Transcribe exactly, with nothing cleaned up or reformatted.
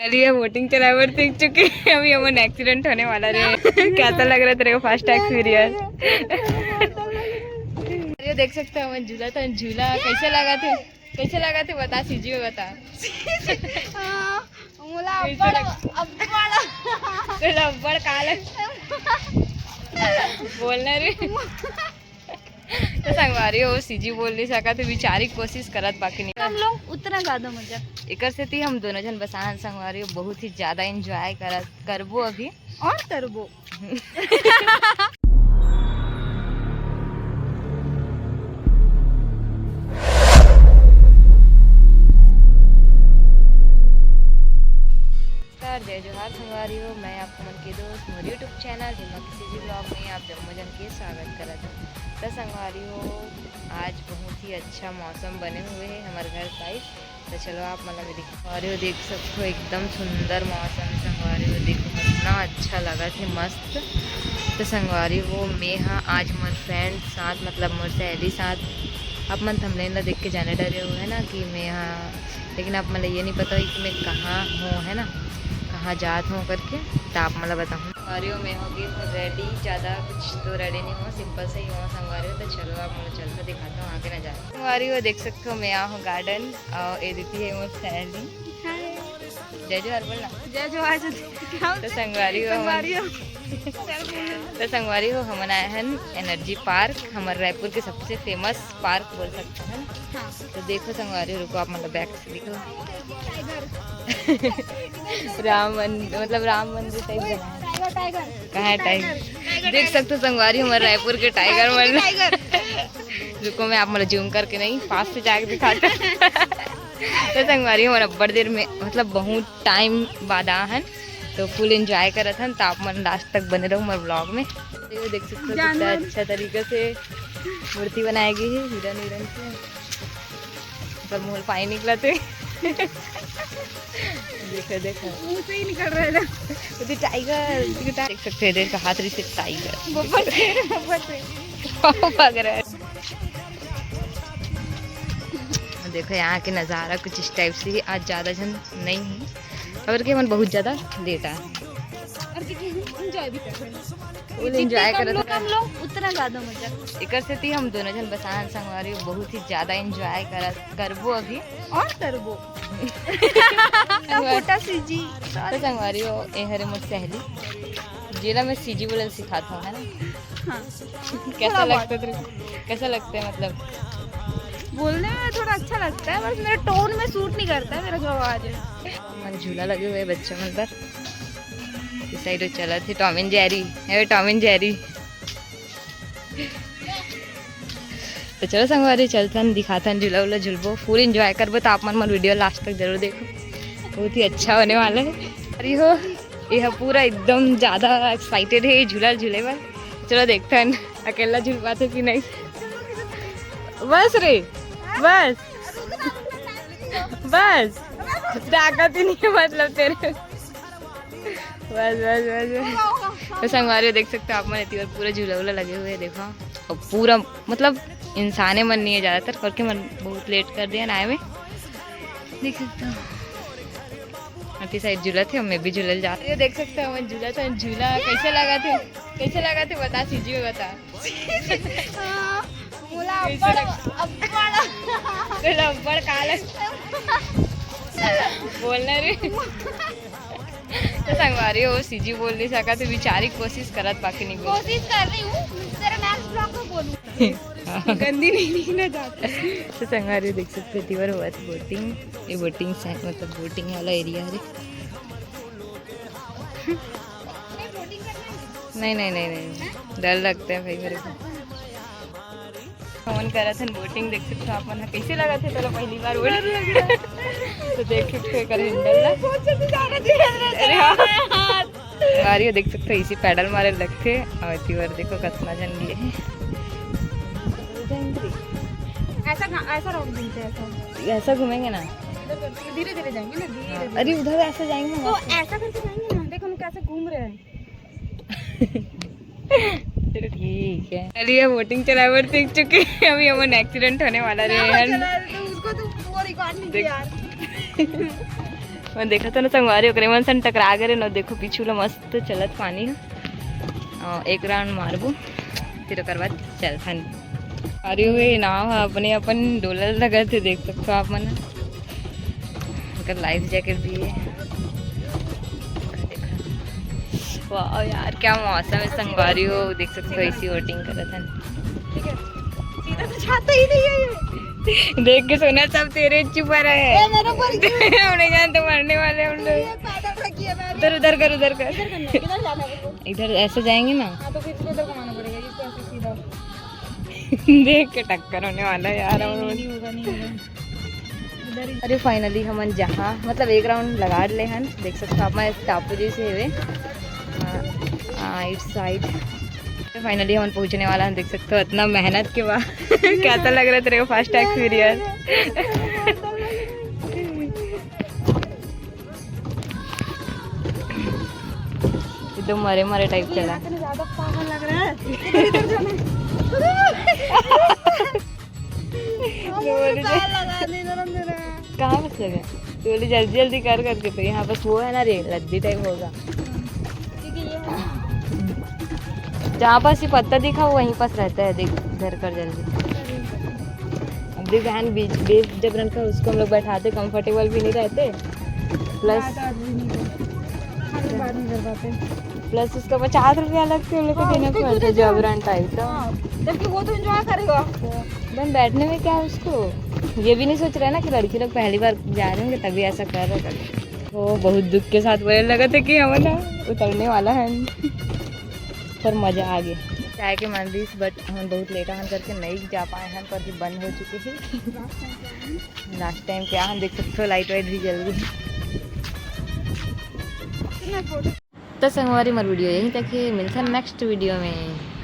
चलिए, बोटिंग चलाए बर सीख चुके हैं। अभी हमन एक्सीडेंट होने वाला रे। कैसा लग रहा है तेरे को फर्स्ट एक्सपीरियंस? अरे, देख सकते हो, हमन झूला तो झूला कैसे लगा थे, कैसे लगा थे बता, सीजी में बता। हाँ, मोला कैसे अब्बड़, लग- अब्बड़। तेला अब्बड़ का लग- बोलना रे। तो संगवारी हो, सीजी बोल नहीं सका, तो बेचारी कोशिश करत बाकी नहीं। हम लोग उतना ज्यादा मजा। एकर सेती हम दोनों झन बसान संगवारी हो, बहुत ही ज्यादा एंजॉय करत करबो अभी। और करबो। नमस्कार, जय जोहार संगवारी हो, मैं आपको मन के दोस्त मोर YouTube चैनल हिमा के सीजी ब्लॉग में आप जम्मो जन के स्वागत करत हूँ। तो संगवारी हो, आज बहुत ही अच्छा मौसम बने हुए है हमारे घर साइड। तो चलो आप मन ला भी दिखा रहे हो, देख सकते हो एकदम सुंदर मौसम संगवारी हो। देखो कितना अच्छा लगा थे, मस्त। तो संगवारी हो, मैं हा आज मोर फ्रेंड साथ, मतलब मोर सहेली साथ, आप मन थंबनेल ला देख के जाने डरे हो है ना कि मैं हा, लेकिन आप मन ला ये नहीं पता हो कि मैं कहाँ हूँ है ना, कहाँ जात हूँ करके, तो आप मन ला बताऊँ। संगवारी हो, मैं हो गई हूँ रेडी, ज्यादा कुछ तो रेडी नहीं हूँ, सिंपल से ही हूँ संगवारी हो। तो चलो आप मन ला चल के दिखाता हूँ आगे ना जाए। संगवारी हो, देख सकते हो मैं आ हूँ गार्डन और ये दीदी है मोर सहेली। जय जोहार बोलना। जय जोहार। तो संगवारी हो, संगवारी हो। तो संगवारी हो, हमन आए हन एनर्जी पार्क, हमर रायपुर के सबसे फेमस पार्क बोल सकते हैं। हाँ। तो देखो संगवारी हो, रुको आप मतलब बैक से दिखो। राम मंदिर, मतलब राम मंदिर टाइप बना है। Tiger, tiger. कहाँ है टाइगर? टाइगर, देख सकते हो संगवारी, हमारे रायपुर के टाइगर मन। टाइगर। रुको, मैं आप मतलब जूम करके नहीं, पास से जाके दिखाते। तो संगवारी, हमन अब्बड़ देर में, मतलब बहुत टाइम बाद आ हन, तो फुल एंजॉय करत हन। तो आप मन लास्ट तक बने रहो हमारे ब्लॉग में। तो ये देख सकते हो कितना जानवर। अच्छा तरीका से मूर्ति बनाई गई है हिरन हिरन के। पर मुंह पानी निकला थे। देखो, देखो। मुंह से ही निकल रहा है ना। वो तो टाइगर, वो तो टाइगर। देख सकते हैं, इधर का हाथ रिसे टाइगर। बब्बर शेर, बब्बर शेर। भाग रहा है। देखो, यहाँ के नज़ारा कुछ इस टाइप से ही। आज ज़्यादा जन नहीं है, और के मन बहुत ज़्यादा लेट है। और क्योंकि हम एंजॉय भी कर रहे हैं। फुल जितने एंजॉय कम करत लोग, है। कम लोग, उतना ज्यादा मजा। एकर सेती हम दोनों जन बसान संगवारी हो, बहुत ही ज्यादा एंजॉय करत करबो अभी। और करबो। मोटा सीजी। तो संगवारी हो, ए हरे मोर सहेली, जेला मैं सीजी बोले सिखाता हूँ, है ना? हाँ। कैसा थोड़ा लगता है तेरे को? कैसा लगता है मतलब? बोलने में थोड़ा अच्छा लगता है, बस मेरे टोन में सूट नहीं करता है मेरा जो आवाज है। मन झूला लगे हुए बच्चे मन पर। इस साइड चलत हे Tom and Jerry. A Tom and Jerry. तो चलो संगवारी, चलथन, दिखाथन, झूला उला झूलबो, फुल एंजॉय करबो। तो आप मन मोर वीडियो लास्ट तक जरूर देखो, बहुत ही अच्छा होने वाला है। अरे हो, ये पूरा एकदम ज्यादा एक्साइटेड है ये झूला झूले बर। चलो देखथन, अकेला झूल पाथे कि नहीं। बस रे, बस, बस, ताकत ही नहीं है मतलब तेरे। बस, बस, बस, बस। तो संगवारी हो, देख सकते हो आप मन, इतनी बार पूरा झूला उला लगे हुए हैं, देखो। और पूरा, मतलब, इंसाने मन नहीं है ज़्यादातर, करके मन बहुत लेट कर दिया ना आए में। देख सकते हो, अति साइड झूला थे, मैं भी झूलल जा। ये देख सकते हो, मन झूला था, झूला कैसे लगा थे, कैसे लगा थे, बता, सीजी में बता। हाँ, मोला कैसे अब्बड़, लग- अब्बड़। तेला अब्बड़ का लग- बोलना रे। तो संगवारी हो, सीजी बोल नहीं सका, तो बेचारी कोशिश करत बाकी नहीं बोल। कोशिश कर रही हूँ, तेरा नेक्स्ट ब्लॉग में बोलूँ। गंदी नहीं दिखना चाहती। तो संगवारी हो, देख सकते हो, तिवर हुआ था बोटिंग, ये बोटिंग से, मतलब बोटिंग वाला एरिया है। नहीं, नहीं, नहीं, नहीं, डर लगता है भाई मेरे को। हमन करत हन बोटिंग, देख सकते हो आप मन, कैसे लगा थे तोला पहली बार बोटिंग? तो देख सकते हो एकर हैंडल ला। बहुत जल्दी जा रहा है। अरे हाँ। गाड़ी देख सकते हो, इसी पैडल मारे लगथे। और तिवर देखो कितना जन लिए हैं। ऐसा कहाँ, ऐसा रोक दीजिए, ऐसा। ऐसा घूमेंगे ना। धीरे धीरे जाएंगे ना, धीरे धीरे। अरे उधर ऐसे जाएंगे ना। तो ऐसा करके जाएंगे ना, देखो हम कैसे घूम रहे हैं। चलो ठीक है। चलिए, बोटिंग चलाए बर सीख चुके हैं। अभी हमन एक्सीडेंट होने वाला रे। मैं चला रही, तो उसको तो वो रिकॉर्ड नहीं किया यार। मैं देखा था ना संगवारी, ओकरे मन से टकरा गए ना। देखो पीछू ला मस्त चलत पानी ह। अ, एक राउंड मारबो, फिर ओकर बाद चलथन। अरे वे नाव ह अपने अपन डोलल लगत हे, देख सकते हो आप मन। ओकर लाइफ जैकेट भी है। वाह यार, क्या मौसम है संगवारी हो, देख सकते हो ऐसी बोटिंग करत हन। ठीक है, सीधा तो जाता ही नहीं है ये। देख के सोना सब तेरे ऊपर है। ए, मेरे ऊपर क्यों? हमने जान तो मरने वाले हम लोग। ये पैदल रखी है, मैं इधर, उधर कर, उधर कर। इधर करना है, इधर जाना है बिल्कुल। इधर ऐसे जाएंगे ना। हाँ, तो फिर इसको इधर घुमाना पड़ेगा, इसको ऐसे सीधा। देख के टक्कर होने वाला है यार। नहीं, हम लोग नहीं, नहीं होगा, नहीं होगा। इधर ही। अरे फाइनली हमन जहाँ, मतलब एक राउंड लगा ले हन, देख सकते हो आप, मैं टापू जैसे हवे। हाँ, इट्स साइड। फाइनली हमन पहुँचने वाला हन, देख सकते हो इतना मेहनत के बाद। कैसा लग रहा है तेरे को फर्स्ट एक्सपीरियंस? एकदम मरे मरे टाइप चला। यहाँ पे ज्यादा पागल लग रहा है। इधर, इधर जाना है। हम लोग बोले पैर लगा दे, इधर अंदर है। कहाँ बस लगा? तो बोले जल्दी जल्दी कर करके, तो यहाँ बस वो है ना रे, लद्दी टाइप होगा। क्योंकि ये है ना। जहाँ पास ही पत्ता दिखा, वो वहीं पास रहता है, देख धर कर जल्दी। अब देख बहन, बीच बीच जब रन कर उसको हम लोग बैठाते, कंफर्टेबल भी नहीं रहते। प्लस बात, बात भी नहीं कर, खाली बात नहीं कर पाते। प्लस उसका पचास रुपया अलग से उन लोग को हाँ, देना उसको क्यों पड़ता है, देते हैं? जबरन टाइप का। हाँ, जबकि वो तो एंजॉय करेगा। बहन बैठने में क्या है उसको, ये भी नहीं सोच रहा है ना कि लड़की लोग पहली बार जा रहे होंगे तभी ऐसा कर रहे हैं। वो बहुत दुख के साथ बोलने लगा था कि हम ना उतरने वाला है, पर मजा आ गया। चाय के मंदिर, बट हम बहुत लेट आन करके नहीं जा पाए हैं, पर भी बंद हो चुके हैं। लास्ट टाइम क्या हम देख सकते हो, लाइट वाइट भी जल गई। तो संगवारी, मोर वीडियो यहीं तक है, मिलते हैं नेक्स्ट वीडियो में।